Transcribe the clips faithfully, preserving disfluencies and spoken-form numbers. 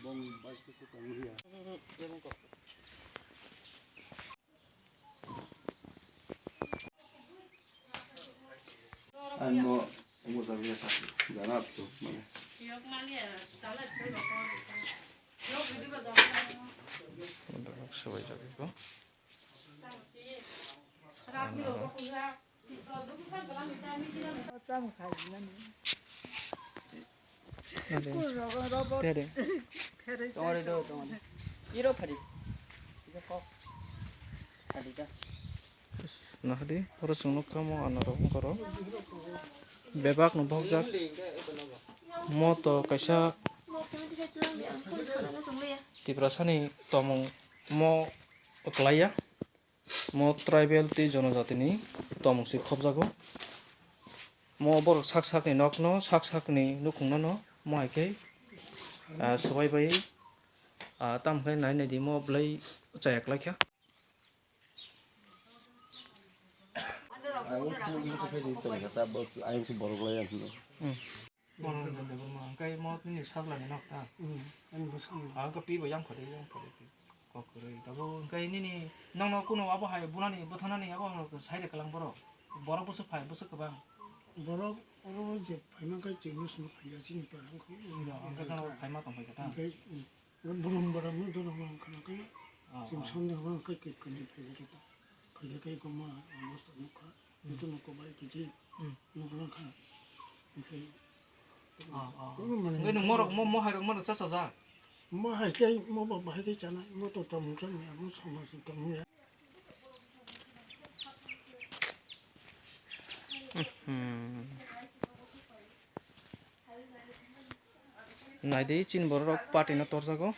Ang mo, mo jaga ya tak, jana tu, mane. Subai jaga ko. Tere. Tongori do, tongori. Iro phari. Iro kok. Phari da. Nahadi, oro chwng nukha mo ano rok wngkha ro. Bebak no bohokjak. Mo to kaisa Tiprasani tomung mo kwlaiya. Mo tribal tei jonojatini tomung si khobjago. Mo borok sak sakni nokno, sak sakni nukhungno no mo hai khe, ah, swbai bai, ah, tamo khe nai nai di mo belai chaya kwlai kha. Ayung si ayung si borok lai ang hino. Hmm. Bono Debbarma, hwnkhe mo nini sajlani nok ta? Hmm, ani bwskango. Ah, hwnkhe pi bo yang phade, yang phade pi. Kok kwrwi. Tabuk hwnkhe nini nokno kuno abo hai bunani, bwthanani abo hai sai rwkha lang borok. Borok bwswk phai, bwswk kwbang. Borok oro je phaima khe chwngno swngo phaiya chini para wngkha. Hwnkhe no phaima tong phai kha ta? Hwnkhe, hmm, burum burum no dono wngkha na khe. Ah, chwng ah. Sande wngkha khe khe khe phai khe ta. Phai khe khe ma obosta nukha. Itu nukho bai kiji, hmm, nukho kha. Oke. Ah, ah. Kono mane. Ngai nung morok mo, mo hai rok mano cha cha ja. Mo hai kai, mo ba bahai kai chana, mo to tong khe mo, mo sama si tong ya. Hmm. Naidi chini borok rok party no torjago.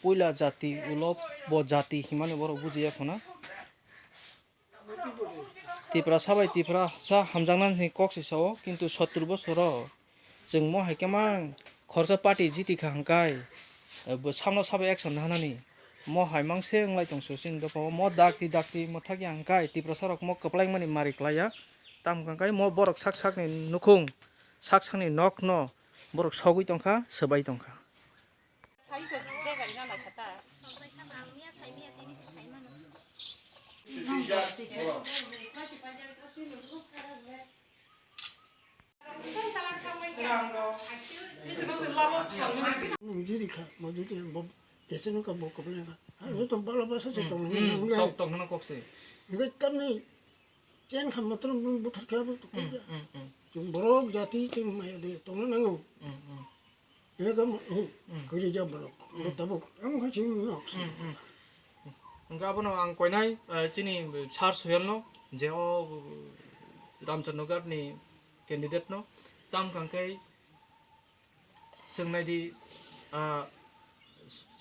Puila jati ulo bo jati himani borok bujiya khuna. Tiprasa bai Tiprasa hamjaknani kok se sao, kintu sottur bosoro chwng mo hai khe mang khoroksa party jiti kha hwnkhe, bo samno sabo action nahanani mo hai mang se wnglai tong se chini dopha o. Mo dakti dakti mo thakya hwnkhe Tiprasa rok mo kwplaimani mari klaiya, tamo hwnkhe mo borok sak sakni nukhung sak sakni nokno borok sogwi tongkha, swbai tongkha. Nung jiri kha, mo jiri bo, tese nung kha bo kwpleng kha. Ang to bala basa se tong nang nang le. Tok tok nang kok se. Ngai tamni chen kha matro nung buthar kha bo to kok ya. Chung borok jati chung maya de tong nang nang. Ega mo, hmm, kwrwi ja borok. Bo tabuk ang kha chini nok se. Hwnkhe abono ang koinai, eh, chini sir Soyalno, je o, eh, Ramchandroghatni candidate-no, tamo hwnkhe chwng naidi, ah,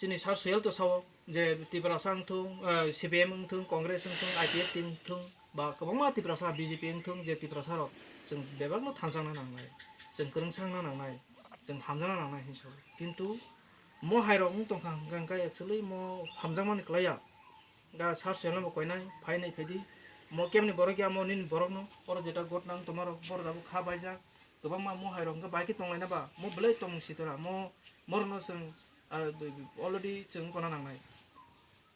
chini sir Soyal to sao je Tiprasa wngthung, eh, C P M wngthung, Congress wngthung, I P F T wngthung, ba kwbangma Tiprasa B J P wngthung, je Tiprasa rok chwng bebakno thansa wngna nangnai, chwng kwrwngsa wngna nangnai, chwng hamjakna nangnai hinwi sao. Kintu mo hai rok wng tongkha hwnkha hwnkhe actually mo hamjakmani kwlaiya. Ga sir Soyalno bo koinai, phainai phaidi. Mo kemni borok ya, mo nini borokno, oro jeta gotna wng tongma rok, borok abo kha baijak. Kwbangma mo hai rok hwnkhe bai khe tonglaina ba, mo belai tong sitora, mo, morokno chwng, ah, already chwng gona nangnai.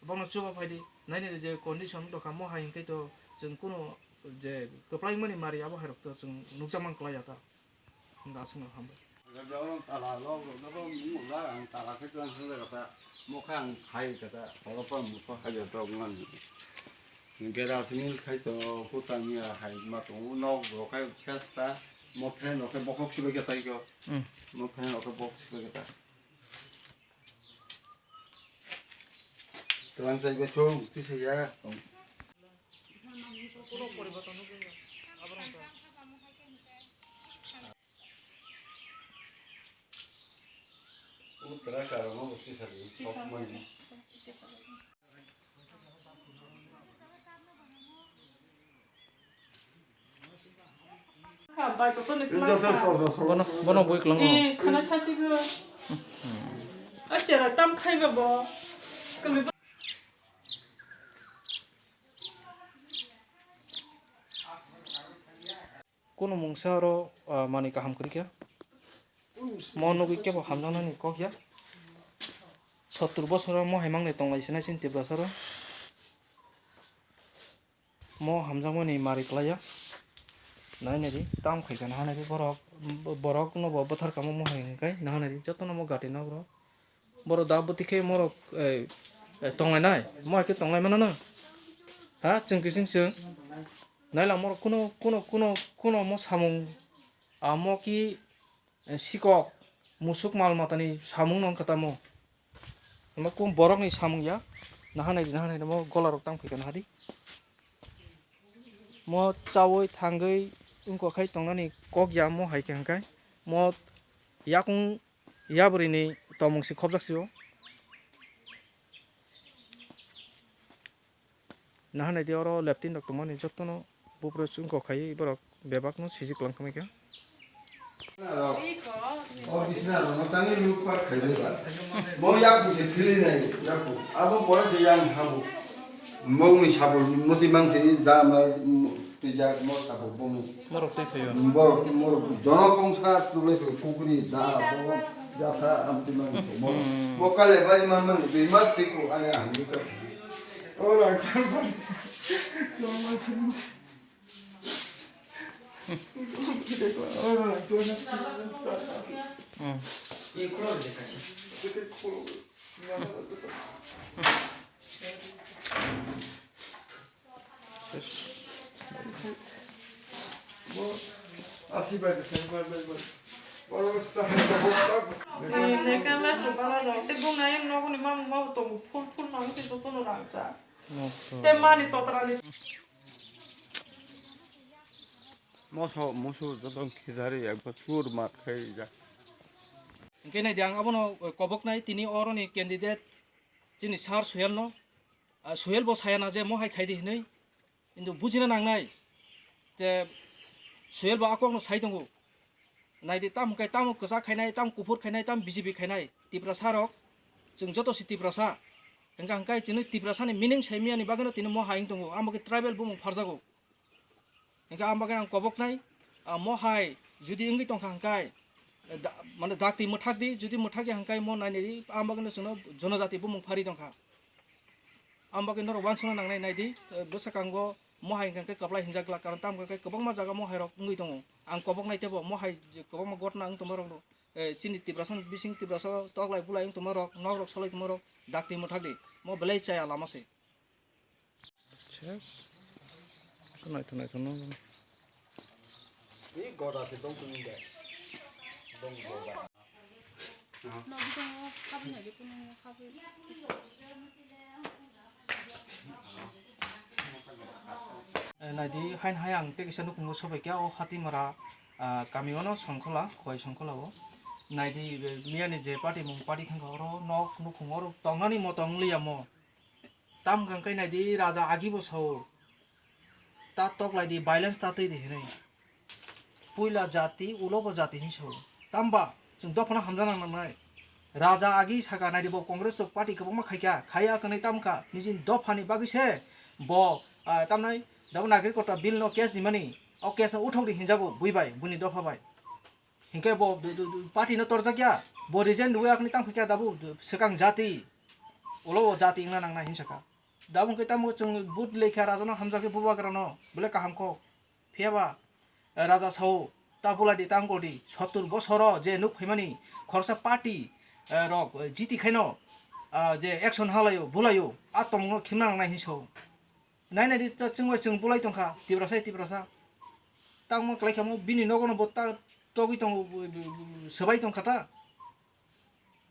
Bono chuba phaidi, naini je condition dokha mo hai hwnkhe to chwng kuno je kwplaimani mari abo hai rok to chwng nukjakmani kwlaiya ta. Hwnkhe aswkno hambai. Tala lok rok no mung la ang tala khe tlang thang jaga ta. Mo kha ang khai kata, oro pa mo pa. Hajar tok ngan. Gera simil khai to hutang ya hai ma tongo nok rok khai chesta. Mo phen rok khai bokhok sibai khe tai ko. Hmm. Mo phen rok khai bokhok sibai khe ta. Twlang chai bai song, twi sai ya. Uttara karama bosti sari, sok mani. Bono, bono bui kwlango. Eh, khana sasigo. A chera tam khaiba bo. Kunu mungsa oro, ah, manwi kaham kwrwi kha. Mo nugwi kebo hamjaknani kok ya. Sottur bosoro mo hai mangle tonglai sinai chini Tiprasa ro. Mo hamjakmani mari klaiya. Nai nai di, tam khai kana hanai di borok, borok no bo bwthar kamo mo hai hwnkai na hanai di, joto no mo gati nok rok. Borok da bwtwi khe morok, eh, eh, tonglai nai, mo hai khe tonglai mano no. Ha, chwng kising chwng. Nai lang morok kuno, kuno, kuno, kuno mo samung, ah, mo ki, eh, sikok, musuk mal matani samung no wngkha tamo. Omo kum borokni samung ya. Nahanai, nahanai mo gola rok tang phaikha nahadi. Mo chawi thangwi wngkha khai tongnani kok ya mo hai khe hwnkhai. Mo yakung yabrini tomung si khobjak sio. Nahanai di oro leptin rok tongmani jotono bupre chwng kok khai borok bebak no sijik lang khamai kha. O bisna rok no tangwi lutpat khai bai ba. Bo yak buje phili nai yak. Abo bora se yang habu. Mong ni sabul muti mang se da ma tijak mo sabul bong. Morok twi phaio. Borok, borok, jono kongsa tulai se kukri, da, bo, jasa, amti mang se, bo. Hmm. Bo kale bai man man, dui mas siko, ale ang duka. O rang chang. Long mas siko. O rang chang. Hmm. Lekha le subala rok. Te bung na yang nogo ni mamung mabu tongo. Phul phul nang se joto no rangsa. Te mani totra ni. Moso, moso joto khizari ekbar sur mat khai ja. Hingke nai di ang abono, eh, kobok nai tini oro ni candidate chini sir Suhel no. Ah, Suhel bo saya na je mo hai khai di hinui. Hintu bujina nangnai je Suhel bo a kokno sai tongo. Naidi, tamo hwnkhe tamo kwchak khainai, tamo kuphur khainai, tamo B J P khainai. Tiprasa rok, chwng joto se Tiprasa. Hwnkha hwnkhe chini Tiprasa ni meaning sai miyani bagwino tini mo hai wng tongo. Amo khe tribal bumung pharjago. Hwnkhe amo bagwino ang koboknai, ah, mo hai judi wngwi tongkha hwnkhe, eh, da-, mane dakti mwthak di, judi mwthak ya hwnkhe mo nainai di, amo bagwino chwngno jonojati bumung pharwi tongkha. Ang bagwi norok uansukna nangnai, nai di, eh, bwswkango mohai hwnkha khe kwplai hinjak glak, karon tamo hwnkha khe kwbangma jaga mohairok wngwi tongo. Ang koboknai teibo mohai je kwbangma gotna wng tongmarokno, eh, chini Tiprasani bising Tiprasa toklai bulai wng tongmarok, nokrok solai tongmarok dakti mwthak di. Mo belai chaya lama se. Ses. Naithok naithok no. Ni goda se tong tong de. Bong goda. Eh, naidi, hain hai ang tei kisa nukhungo sobai khe o Hatimara, ah, kami ono Songkhola, Khowai Songkhola o. Naidi, eh, miyani je party mung party thangkha oro nok nukhung oro tongnani moto wng liya mo. Tam hwnkha khe naidi, raja agi bo sao. Ta toklai di, violence ta twi di hinwi. Puila jati, ulo bo jati hinwi sao. Tamba, chwng dophano hamjakna nangnai. Raja agi saka naidi bo Congress rok party kwbangma khaikha, khaiya kwrwi tamkha, nijini dophani bagwi se bo, ah, tamnai, dabo nagrikota bill no case nimani, o case no uthok di hinjago bui bai, buini dopha bai. Hinkhe bo du-, du-, du-, party no torjak ya, bo resign rwui akhni tang phikya dabu swkang jati, ulo o jati wngna nangnai hinwi sakha. Dabu hinkhe tamo chwng vote lekha raja no hamjakhe bubagra no, belai kaham kok. Phiya ba, eh, raja sao, ta bulai di, ta wngkol di, sottur bosoro je nuk phaimani khoroksa party, eh, rok, eh, jiti khaino, ah, je action halaio, bulaio, a tongmungno khimna nangnai hinwi sao. Nai nai di, ta chwng bai chwng bulai tongkha, Tiprasa hai Tiprasa. Tangma kwlai kha mo, bini nogo no bo ta togwi tongo, swbai tongkha ta.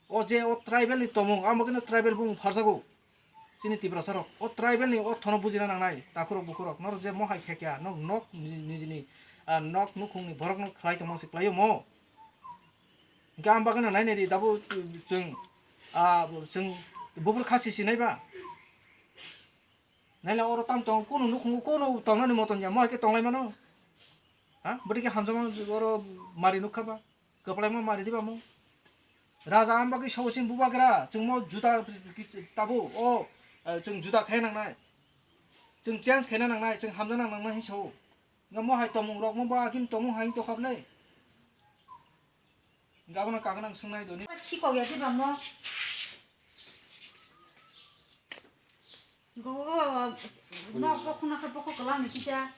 O je o tribal ni tongmung, amo khe no tribal bumung pharjago. Chini Tiprasa rok, o tribal ni o thono bujina nangnai, takhurok bukhurok, norok je mohai khe kya, nok, nok nijini, ah, nok nukhung ni borok no khlai tongma se khlaio mo. Hinkhe ang bagwi no nai nai di, dabu chwng, ah, chwng buphuru kha sisi nai ba. Naila oro tam tong, kuno nukhungo kuno tongnani moton ya, mo hai khe tonglai mano. Ha? Bwtwi khe hamjakma oro mari nukha ba. Kwplaima mari diba mo. Raja ang bagwi sao chini bubagra, chwng mo juda tabo, o, eh, chwng juda khaina nangnai. Chwng change khaina nangnai, chwng hamjakna nangnai hinwi sao. Nga mo hai tongmung rok mo ba agini tongmung hai tokha bwlai. Gabana kagana ang swngnai doni. Sikok ya diba mo. Bo nok bo khuna khe bokho kwlangni kisa.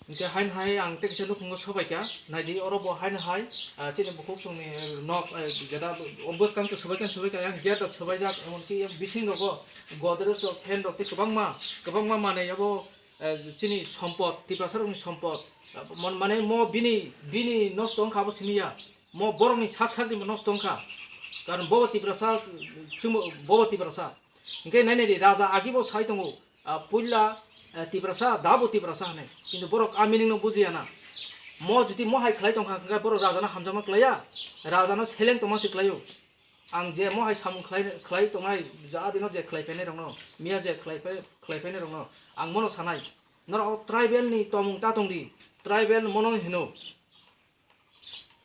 Hingke hain hai ang tei kisa nukhungo sobaikha, naidi oro bo hain hai, ah, chini bukhuk chwngni, eh, nok, eh, jeda, o bwskang tei sobaikha, sobaikha, yang gate rok sobaijak, emonki yang bising rogo Godrej rok, fan rok tei kwbangma, kwbangma manwi abo, eh, chini sompot, Tiprasa rokni sompot, ah, mon-, mane mo bini, bini nosto wngkha abo simi ya, mo borokni sak sak ni nosto wngkha, karon bobo Tiprasa, chwngbo bobo Tiprasa. Hingke nai nai di, raja agi bo sai tongo, ah, puila, ah, Tiprasa, dabo Tiprasa hinui. Kintu borok a meaning no bujiya na. Mo jodi mo hai khlai tongkha, hingke borok raja no hamjakma klaiya, raja no seleng tongma se klaio. Ang je mo hai samung khlai, khlai tongnai, ja dino je khlai phainai rokno, miya je khlai phai, khlai phainai rokno, ang mono sanai. Norok o tribal ni tomung ta tong di, tribal mono hino.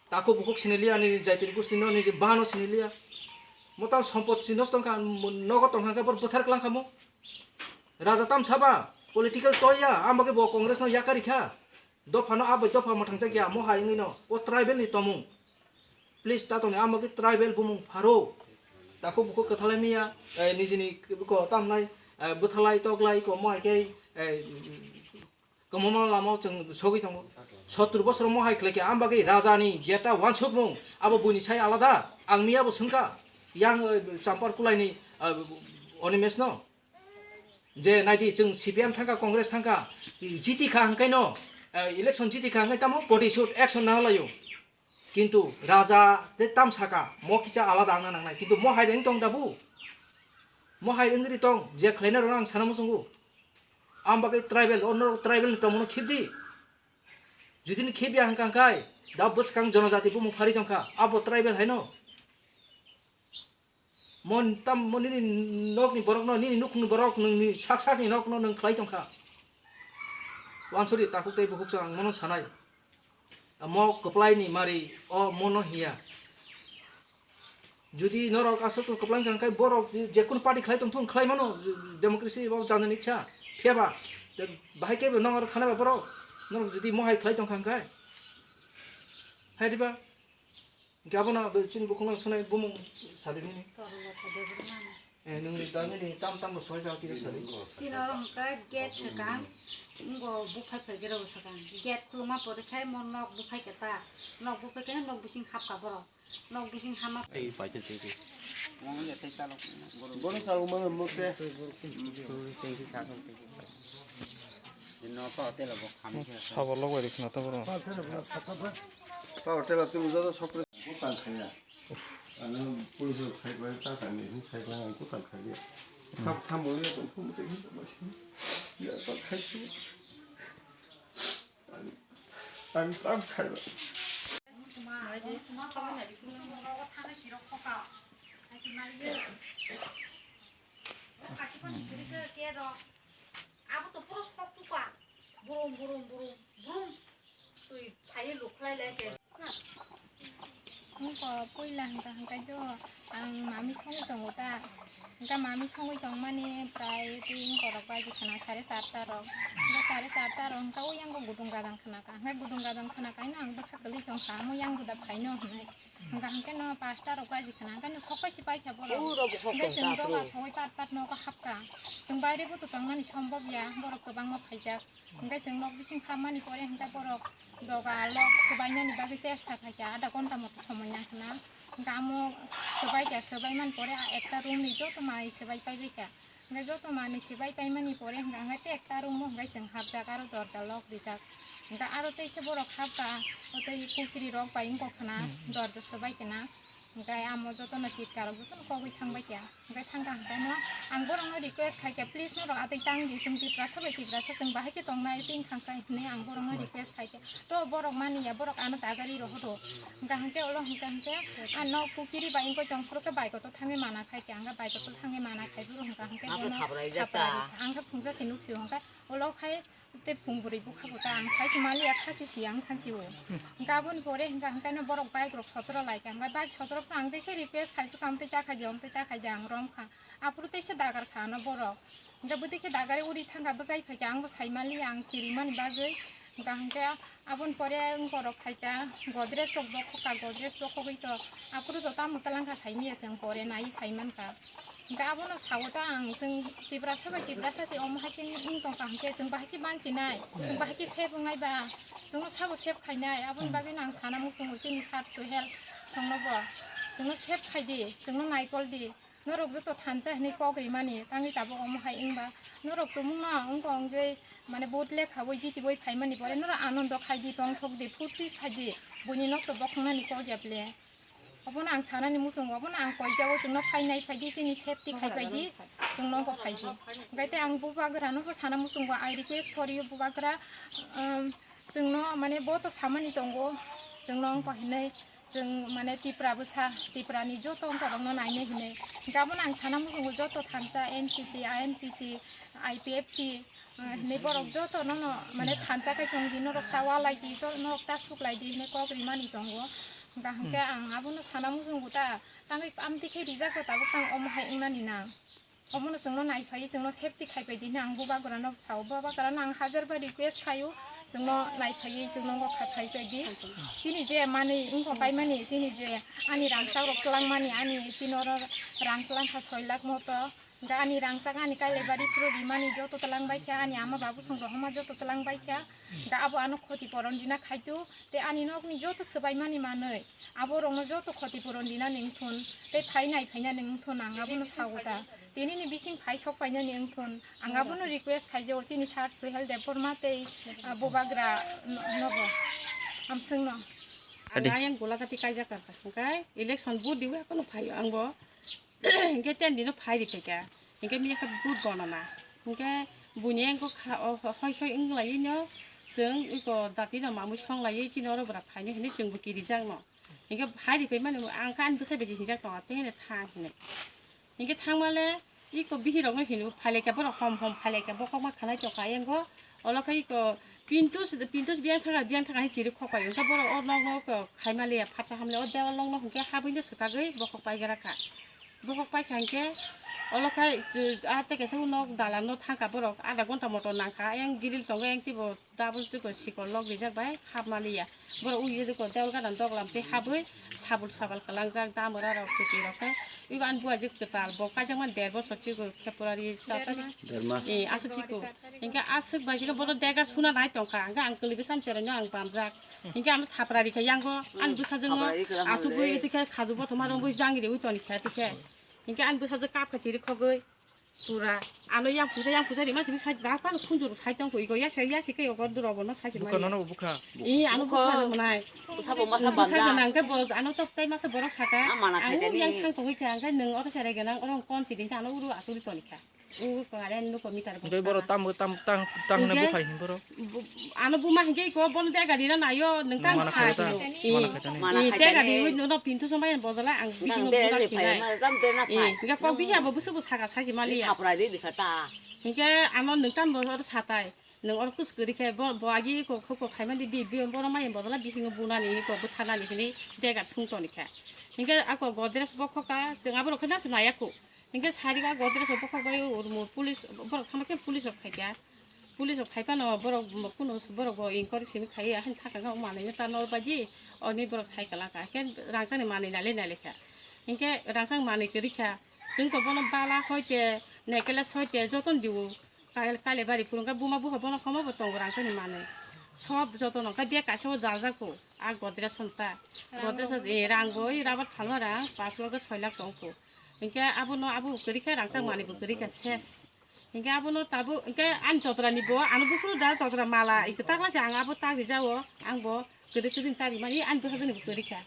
Takhuk bukhuk siniliya, nini jaitini gustino, nini bahano siniliya. Motang sompot si nosto wngkha, mo-, nogo tongkha khe bor bwthar kwlangkha mo. Raja tam saba, political toya, ang bagwi bo Congress no yakari kha. Dopha no abai dopha mwthangjakya, mo hai wngwi no. O tribal ni tomung. Please, ta tongni ang bagwi tribal bumung pharo. Takhuk bukhuk kwthalai miya, eh, nijini ko tamlai, eh, bwthalai toklai ko mo hai khe, eh, Kwmama lama o chwng sogwi tongo. Sottur bosor mo hai khlai khe, ang bagwi raja ni jeta wansukmung, abo buini sai alada. Ang miya bo swngkha, yang, eh, Champar Kulai ni, eh, Animesh no. Je naidi chwng C P M thangkha, Congress thangkha, jiti kha hwnkhe no, eh, election jiti kha hwnkhe tamo protest action na laio. Kintu raja tei tam saka, mo kisa alada wngna nangnai. Kintu mo hai reng tong dabu? Mo hai wngri tong, je khlaina rwna ang sana muchungo. Ang bagwi tribal, o norok tribal ni tongmano khibdi. Judi ni khibya hwnkha hwnkhe, da bwskang jonojati bumung phari tongkha, abo tribal haino. Mon tam, mo nini nokni borokno, nini nukhungni borok, nini sak sakni nokno nwng khlai tongkha. Wansuri takhuk tei bukhuk chwng ang mono sanai. Mo kwplai ni mari o mono hiya. Judi norok aswk kwplai wngkha hwnkhe borok jekunu party khlai tongthung, khlai mano, democracy bo janani cha, phiya ba, bahai khe bo nong aro thana ba borok, norok judi mohai khlai tongkha hwnkhe, hai diba? Hingke abono chini bukhukno swnai bumung sadi nini. Eh, nwng da nini tam tam bo soi jao kisa sadi. Tino hwnkhe gate swkang, ngo buphai phaikhe rw swkang. Gate khuluma pore khai mo nok buphai khe ta. Nok buphai khe nok bising hapkha borok. Nok bising hama. Tei paitha tei tei. Bono salok mano mokse. Thank you, sir. Thank you. Sabor lok bai rikna ta boro. Pa hotel tu joto sokre. Bukan khaya. Ano police rok sai bai ta kani hin sai bai ang kutan khaya. Sab samoli to phum te hin to masin. Ya to khai tu. Ang tam khai ba. Abo to puro sok tuka. Burum, burum, burum, burum. Twi phai lukhlai lai se. Wngkha puila hwnkha hwnkhe to ang mami songwi tongo ta. Hwnkha mami songwi tongmani prai twi wngkorok baji khwna sare charta rok. Hwnkha sare charta rok hwnkha o yango gudung gadang khwna kha. Hwnkha gudung gadang khwna kha hwnkha ang bwkha kwlwi tongkha, amo yang buda phaino hwnwi. Hwnkha hwnkhe no pasta rok baji khwna hwnkha no sok pai se paikha borok. Hwnkhe chwng doga sogwi pat pat nogo hapkha. Chwng baire bo to tongmani sombok ya, borok kwbangma phaijak. Hwnkhe chwng nok bising phammani pore hwnkhe borok doga lok swbainani bagwi chesta khaikha, adha ghonta moto somoi nangkhwna. Hwnkhe amo swbaikha, swbaimani pore a ekta room ni joto manwi swbai paibaikha. Hwnkhe joto manwi swbai paimani pore hwnkhe hwnkhe tei ekta room o hwnkhe chwng hapjak, aro dorja lok rijak. Hwnkhe aro teisa borok hapkha, o tei kukri rok bai wngkha khwna, dorja swbai khwna. Hwnkhe amo jotono sitka rok jotono kogwi thangbai kha. Hwnkhe thangkha hwnkhe no ang borokno request khaikha, please norok atwi tang di, chwng Tiprasa bai Tiprasa chwng bahai khe tongnai twi thangkha hinwi ang borokno request khaikha. To borok mani ya, borok ano dagari rohodo. Hwnkha hwnkhe ulo hwnkha hwnkhe ano kukiri bai wngkoi tongphuru khe bai kotor thangwi mana khaikha, hwnkhe bai kotor thangwi mana khai phuru hwnkha hwnkhe bono thaprari kha. Ang khe phungsa se nuksio hwnkhe ulo khai. Tei phung bwrwi bwkha bo ta ang sai se maliya, khasi si ang thansi o. Hwnkhe aboni pore hwnkha hwnkhe no borok bike rok sotro lai kha. Hwnkhe bike sotro phano ang teisa request khai se, "Amtwi ta khai di, amtwi ta khai di," ang rom kha. Aphuru teisa dagar kha ano borok. Hwnkhe bwtwi khe dagari uri thangkha, bwchai phai kha, ang bo sai maliya, ang kirimani bagwi. Hingka hingke aboni pore wngkorok khaika, Godrej rok bokhokka, Godrej bokhogwi to aphuru to tamo talangkha saimaya chwng pore nai saimankha. Hingke abono sao ta ang, chwng Tiprasa bai Tiprasa se omo hai khe wng tongkha hingke chwng bahai khe banchinai, chwng bahai khe sep wngnai ba, chwngno sabo sep khainai, aboni bagwino ang sana muchungo chini sir Suhel songnobo, chwngno sep khaidi, chwngno naikol di. Norok joto thansa hinwi kok rimani, tangwi tabuk omo hai wngba. Norok tumungno wngkha wngwi, mane, vote lekhawi jitiwi phaimani pore norok anondo khaidi, tongthokdi, phurti khaidi, buini nokto bokhongnani kok ya ble. Obono ang sanani muchungo, obono ang koijao, chwngno phainai phaidi, chini safety khai phaidi, chwngno wngkha phaidi. Hwnkhe tei ang bubagrano bo sana muchungo, I request for you, bubagra, um, chwngno, mane, bo to samani tongo, chwngno wngkha hinwi. Chwng, mane, Tipra bwsa, Tiprani joto wngkorokno nainai hinwi. Hingke abono ang sana muchungo joto thansa N C T, I N P T, I P F T, eh, hinwi borok joto nono, mane, thansa kai tongdi, norok ta walai di, to-, norok ta suklai di hinwi kok rimani tongo. Hingka hingke ang abono sana muchungo ta, tangwi amtwi khe rijak rok tabuk tang omo hai wngnani nang. Omono chwngno naiphaiwi chwngno safety khaipai di hwnwi ang bubagrano sao, bubagrano ang hajar bar request khaio, chwngno naiphaiwi chwngno wngkha khaipai di. Chini je manwi wngkha paimani, chini je ani rangchak rok twlangmani, ani chini oro rang twlangkha soi lakh moto, da ani rangchak ani Kailaibari phuru rimani joto twlangbaikha, ani ama babu song rohorma joto twlangbaikha, da abo ano khoti poron rina khaitu, tei ani nokni joto swbaimani manwi. Aborokno joto khoti puron dinani wngthun, tei phai nai phainani wngthun, ang abono sao ta. Tinini bising phai sok painani wngthun, ang abono request khaijao chini sir Suhel Debbarma tei, ah, bubagra no-, nobo. Amswngno. Adi. Ang ayang Golagati kaijak kha, hwnkhe election vote diwi akono phaio angbo. Hwnkhe ten dino phai rikhaikha. Hwnkhe miyakhe vote gonana. Hwnkhe buini engko kha-, o, hoi soi wnglaiwi no chwng iko dati no mamwi songlaiwi chini oro bwrap phainai hinwi chwngbo kirijakno. Hingke hai ripai mani ang khe ani bwsai bai se hinjak tongo, tei hene thang hinwi. Hingke thangmale iko bihirokno hino, phailekhe borok hom hom phailekhe bokhokma khanai tongkha ayang go. Olo khe iko Pintus, Pintus biyang thangkha, biyang thangkha hinwi chiri khokpai. Hingke borok o nokno khaimaliya, phatsa hamle o dewal nokno hingke habwino swkagwi bokhok paigra kha. Bokhok paikha hingke olo khe a tei kaisa nok dalanno thangkha borok, adha ghonta moto nangkha. Ayang grill tongo, ayang teibo double chikon sikon lok rijak bai hapmaliya. Borok ui rijak kho tei olgana doglam tei habwi sabul sabal kalangjak damwra rok chwtwi rok khe. Ui ani buaji kwtal bo kaijakmani der bosor chikon February. Der mas. Eh, aswk chikon. Hinkhe aswk bai chikon bono dega suna nai tongkha. Hinkhe ang kwlwi bwsani cheraino ang bamjak. Hinkhe ano thapra rikha yango ani bwsajwkno asugwi tei khe khaju bothoma romwi jang riwi toni kha tei khe. Hinkhe ani bwsajwk kapkha chiri khogwi. Pura ano yang pusa, yang pusa rima simi sai da pan khunjuru sai tong koi ko ya sai ya sikai ko duro bono sai sima. Buka nono buka. I ano buka manai. Sabo masa banda. Buka nang ke bo ano tok tai masa borok saka. Ang yang thang tongwi kha ang ke nung oro serai ganang oro kon si ding ano uru asuri toni kha. U ko are nu ko mitar. Doi boro tam tam tang tang ne bukhai hin boro. Ano buma hingke iko bono dega dina nayo nung tang sa. I dega di wi no pintu sombai bodola ang bisingo budak sinai. Hingke kok bihi abo busugo saka saji mali ya. Hingke ano nung tam boro satai. Nung oro kus kuri khe bo agi ko khoko khaimani bi bi bono mai bodola bisingo bunani ko buthanani hini dega sung toni kha. Hingke ako godres bokhoka jeng abo rokhe nas naya ko. Hingke sari ga godres o bokhok bai urmo police borok thangma khe police rok phaikha. Police rok phaiphano borok kuno borok bo inquiry simi khaiya hain thaka ga manwi ta nor baji oni borok sai kala ka khe rangchakni manwi nale nale kha. Hingke rangchak manwi kwrwi kha. Chwng to bono bala hoite necklace hoite joton diu. Kail-, Kailabari phuru hwnkhe buma bupha bono homo bo tongo rangchakni manwi. Sob jotono hwnkhe bag kaisa o jajago. A godrej sonta. Godrej o, eh, rang bo oi rabar phalma rang pash lakh soi lakh tongkho. Hinkhe abono abo kwrwi khe rangchak manwi bo kwrwi khe ses. Hinkhe abono tabuk hinkhe ani totra ni bo ano buphuru da totra mala i kwtak se ang abo tak rijao ang bo. Kwrwi kwrwi ta rimani ani bwsajwkni bo kwrwi kha.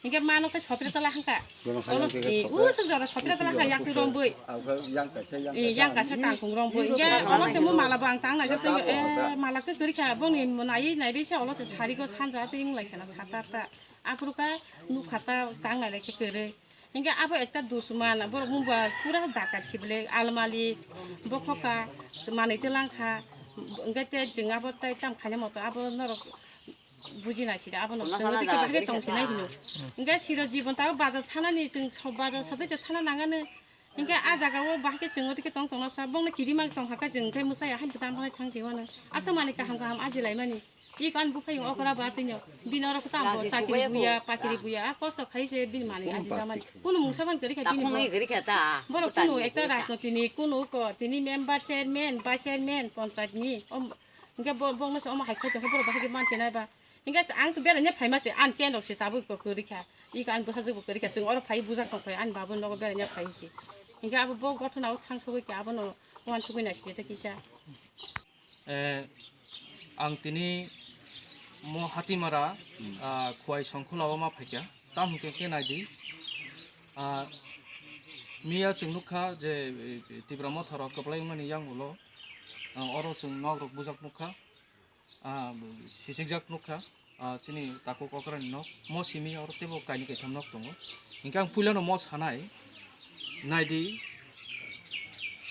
Hinkhe mano khe sopre tala hangka. Olo, eh, usuk jora sopre tala hangka yakni romboi. Eh, yang kaisa kangkung romboi. Hinkhe olo se mo mala bo ang tang naijak tongyo, eh, mala khe kwrwi kha. Bongni naiwi naiwi se olo se sari go sanja twi wng lai khana sata ta. Aphuru kha nukha ta tang nai lai khe kwrwi. Hinkhe abo ekta dusman, borok mungba pura dakat si bwle, almali, bokhoka, manwi twlang kha. Hinkhe tei chwng abo tei tam khaina moto abo norok buji nai sida abono chwng tei bahai tong sinai hino. Hinkhe siro jibon tabo bazar thanani chwng so bazar sadai thana nangano. Hinkhe a jaga o bahai khe chwng tei tong tongno sa bongno kiri mang tong hakhe chwng khe mwsai ahai bwtang bahai thang tei wano. Aswk manwi kaham kaham aji laimani. I kan buphai okra ba tino. Bini oro kwtam bo chakri buya, pakri buya. A kosto khai se bini mani aji jamani. Kunu mungsa ban kwrwi kha bini bo. Borok kunu ekta rajnoti ni, kunu ko tini member, chairman, vice chairman, panchayat ni. Om, hingke bo, bongno se omo hai khai tongkha borok bahai khe manse nai ba. Hingke ang to beraina phaima se, ang chen rok se tabuk ko kwrwi kha. I kan bwsajwk bo kwrwi kha. Chwng oro phai bujak tong phai, ani babo nogo beraina phai se. Hingke abo bo gothona o thang sogwi kha, abono uansugwi nai se kisa. Eh, ang tini mo Hatimara, ah, Khowai Songkhulao ma phaikha. Tam hwnkhe khe naidi. Ah, miya chwng nukha je, eh, Tipra Motha rok kwplai wngmani yang ulo, ah, oro chwng nok rok bujak nukha. Ah, sisikjak nukha. Ah, chini takhuk okrani nok. Mo simi oro teibo kainwi kaitham nok tongo. Hinkhe ang puilano mo sanai, naidi,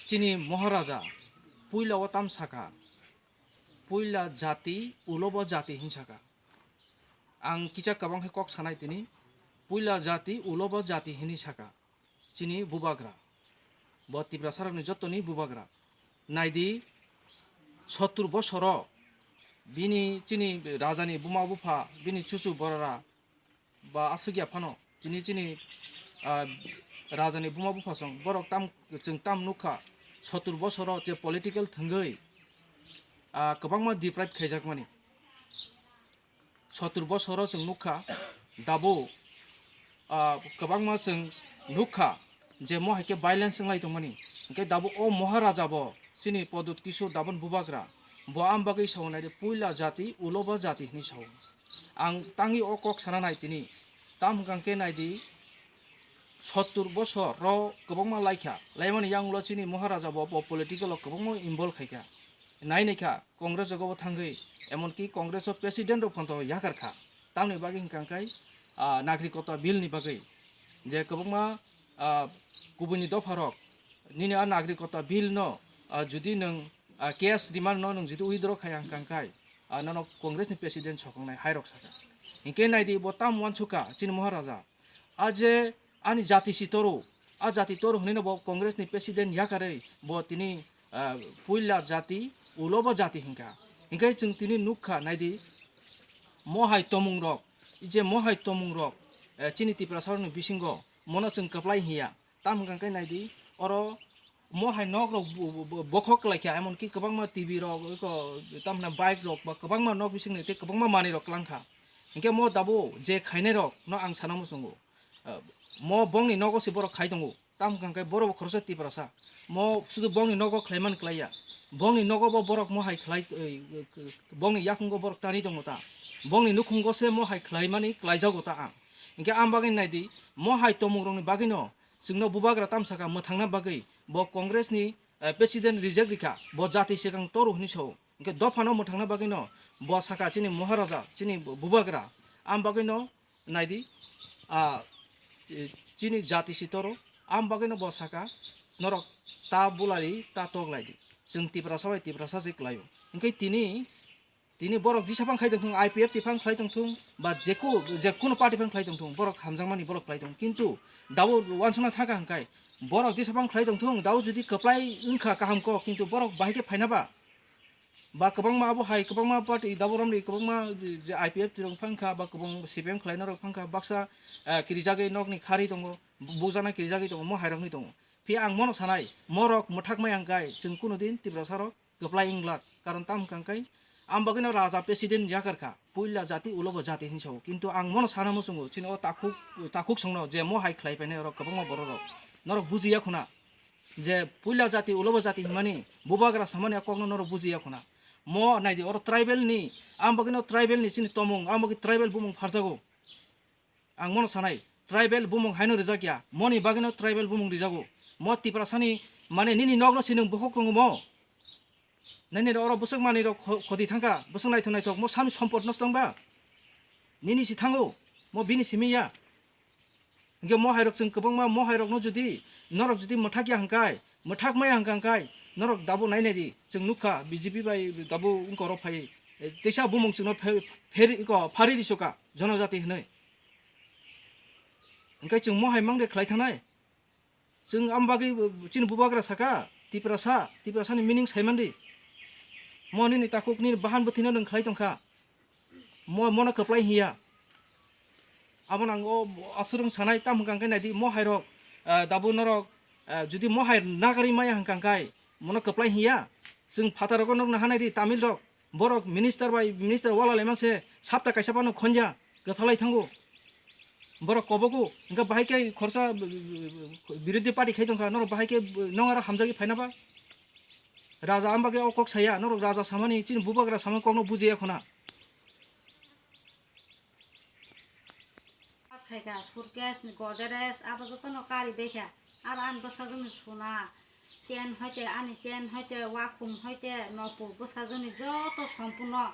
chini Maharaja puila o tam sakha, puila jati, ulo bo jati hin sakha. Ang kisa kwbang khe kok sanai tini, puila jati, ulo bo jati hinwi sakha. Chini bubagra. Bo Tiprasarokni jottoni bubagra. Naidi, sottur bosoro bini chini rajani buma bupha, bini chuchu borora ba aswk ya phano, chini, chini, ah, rajani buma bupha song, borok tam, chwng tam nukha, sottur bosoro je political thwngwi, ah, kwbangma deprive khaijakmani. Sottur bosoro chwng nukha, dabo, ah, kwbangma chwng nukha je mo hai khe violence wnglai tongmani. Hinkhe dabo o Maharaja bo chini Pradyut Kishore Deban bubagra, bo am bagwi sao naidi puila jati, ulo bo jati hinwi sao. Ang tangwi o kok sana nai tini. Tam hwnkha khe naidi, sottur bosor ro kwbangma laikha. Laimani yang ulo chini Maharaja bo, bo political o kwbangma involve khaikha. Nai naikha. Congress rogo bo thangwi, emonki Congress o president rok phanto yakar kha. Tamni bagwi hwnkha khe, ah, nagrikota bill ni bagwi je kwbangma, ah, kubuni dopha rok nini a nagrikota bill no, ah, judi nwng, ah, case remand no nwng judi withdraw khai hwnkha khe, ah, nono Congress ni president sokong nai hai rok sakha. Hinkhe naidi bo tam uansukha chini Maharaja. A je ani jati si toro, a jati toro hwnwi no bo Congress ni president yakarwi bo tini, ah, puila jati, ulo bo jati hinkha. Hinkhe chwng tini nukha naidi, mo hai tomung rok, i je mo hai tomung rok, eh, chini Tiprasa rokni bisingo mono chwng kwplai hiya. Tam hwnkha khe naidi, oro mo hai nok rok bo-, bo-, bo-, bokhok klaikha, emonki kwbangma T V rok, eko, tamna bike rok ba kwbangma nok bisingni tei kwbangma manwi rok klangkha. Hinkhe mo dabo je khainai rok no ang sana muchungo. Ah, mo bongni nogo se borok khai tongo. Tam hwnkha khe borok bo khoroksa Tiprasa. Mo sudu bongni nogo khlaiman klaiya. Bongni nogo bo borok mo hai khlai, eh, bongni yakungo borok tani tongo ta. Bongni nukhungo se mo hai khlaimani klaijago ta ang. Hinkhe ang bagwi naidi, mo hai tomung rokni bagwino chwngno bubagra tamsaka mwthangna bagwi bo Congress ni, eh, president reject rikha, bo jati swkang toru hwnwi sao. Hinkhe dophano mwthangna bagwino bo saka chini Maharaja, chini bu-, bubagra. Ang bagwino naidi, ah, chini jati si toro. Ang bagwino bo saka norok ta bulai ta toklai di. Chwng Tiprasa bai Tiprasa se klaio. Hinkhe tini Tini borok jisa phang khai tongthung, I P F T phang khlai tongthung, ba jeku-, jekunu party phang khlai tongthung, borok hamjakmani borok khlai tong. Kintu dabo uansukna thangkha hwnkhe borok jisa phang khlai tongthung, dabo jodi kwplai wngkha kaham kok, kintu borok bahai khe phaina ba? Ba kwbangma abo hai kwbangma party dabo romri kwbangma je I P F T rok phang kha, ba kwbang C P M khlaina rok phang kha, baksa, eh, kirijagwi nokni kharwi tongo, bu-, bujana kirijagwi tongo, mo hai rokni tongo. Phiya ang mono sanai, morok mwthakmai hwnkhe chwng kunu din Tiprasa rok kwplai wng glak. Karon tamo hwnkha khe, ang bagwino raja president yakar kha, puila jati ulo bo jati hinwi sao. Kintu ang mono sana muchungo, chini o takhuk, takhuk songno je mo hai khlai painai oro kwbangma borok rok. Norok bujiya khuna je puila jati ulo bo jati hinmani, bubagra samani a kokno norok bujiya khuna. Mo naidi oro tribal ni, ang bagwino tribal ni chini tomung, ang bagwi tribal bumung pharjago. Ang mono sanai, tribal bumung haino rijak ya, moni bagwino tribal bumung rijago. Mo Tiprasani, mane nini nokno si nwng bokhok tongo mo. Nini oro bwswk manwi rok kho-, khoti thangkha, bwswk naithok naithok, mo sani sompot nosto wngba? Nini si thango, mo bini simi ya. Hinkhe mo hai rok chwng kwbangma mo hai rokno jodi, norok jodi mwthak ya hwnkhe, mwthak maya hwnkha hwnkhe, norok dabo nai nai di, chwng nukha B J P bai dabo wngkoro phai, teisa bumung chwngno phe-, pheri-, iko phari risoka, jonojati hinwi. Hwnkhe chwng mo hai mangde khlai thanai. Chwng am bagwi chini bubagra saka, Tiprasa, Tiprasani meaning saimandi. Mo nini takhuk nini bahan bwthwino nwng khlai tongkha. Mo mono kwplai hiya. Abo nang o aswrwng sanai tam hwnkha khe naidi mo hai rok, ah, dabu norok, ah, judi mo hai nagari maya hwnkha khe mono kwplai hiya. Chwng phataro norok nahanai di Tamil rok. Borok minister bai minister wala laima se sapta kaisa phano khonja kwthalai thango. Borok kobogo hwnkhe bahai khe khorsa birodhi party khai tongkha, norok bahai khe nong aro hamjagwi phaina ba? Raja ambagwi o kok saya, norok raja samani chini bubagra samani kokno bujiya khona. Khaika, suitcase ni Godrej, abo jotono kari baikha. Aro ani bwsajwkni suna, chain hoite, ani chain hoite, wakhum hoite, nopung bwsajwkni joto sompurno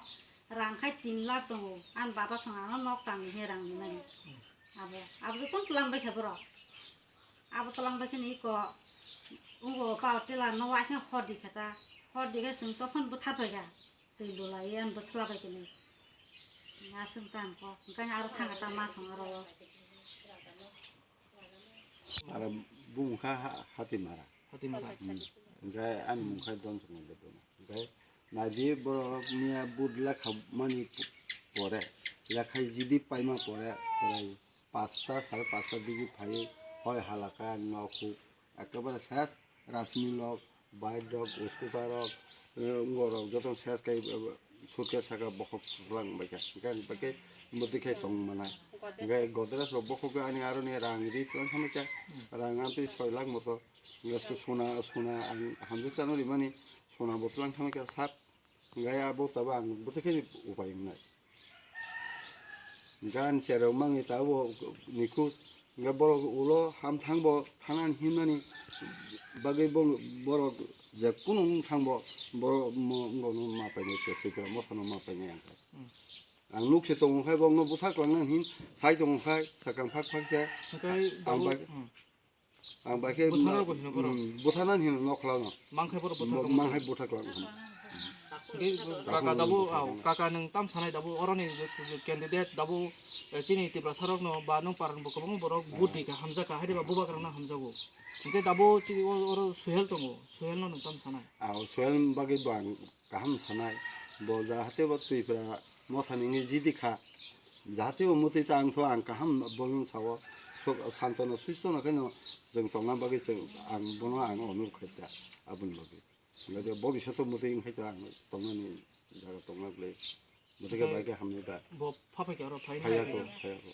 rang khai tin lakh tongo. Ani baba song ano nok tangwi he rang rinani. Abo, abo jotono twlang baikha borok. Abo twlang baikhani iko, ungo power tiller no waisa hor di kha ta. Hor di khe chwng tophon bwtha paikha. Twi bolai ang bwsla bai kene. Aswk tang kok. Hwnkhe aro thanga ta ma song aro. Aro bung kha ha-, hati mara. Hati mara. Hmm. Hwnkhe ani mung khai don song de don. Hwnkhe naidi borok niya bud lekha mani pore. Lekha jidi paima pore. Pore pasta sare pasta digi phai. Hoi halaka nokhuk. Ekebare ses. Rasni lok, bike rok, scooter rok, eh, wngorok joto ses kai, eh, suitcase saka bokhok kwplang baikha. Hwnkhe ang baikhe mwtwi khai tong mana. Hwnkhe Godrej rok bokhok ani aroni rang ri tong samikha. Rang amtwi soi lakh moto. Hwnkhe su-, suna, suna ang hamjak chano rimani, suna bo twlang thamikha sak. Hwnkhe abo tabo ang bwtwi khai upai wngnai. Gan cherok mangni tabo nikhuk. Hwnkhe borok ulo hamthang bo thanani himnani bagwi bo-, borok je kunu wng thang bo borok mo-, wngkha no ma painai, tei swkang mothano ma painai ang kha. Hmm. Ang nuk se tongo khai bo no bwthak lang nani hin sai tongo khai sakang phak phak se. Hwnkhe ang bai, hmm. Ang bai khe bwthano bo hino borok. Hmm, bwthano hino nokhlano. Mangkhai borok bwthak. Mangkhai bwthak lang. Hwnkhe kaka dabu, au, kaka nwng tam sanai dabu, oroni candidate dabu, eh, chini Tiprasa rokno ba nwng parani bo kwbangma borok vote di kha, hamjak kha, haide ba bubagrano hamjago. Hwnkhe dabu chini o-, oro Suhel tongo, Suhelno nwng tam sanai? Au, Suhel bagwi bo ang kaham sanai, bo jahate bo Tripura mothani wngwi jidi kha, jahate bo mwtwi ta ang tho ang kaham bolong sao, sok-, santono sustono khaino chwng tongna bagwi chwng ang bono ang onurok khai ta aboni bagwi. Hwnkhe bobishoto mwtwi wngkhai ta ang tongnani jaga tongna glai. Mwtwi khe bai khe hamni ta. Bo phaphai khe oro phai phaiya kho, phaiya kho.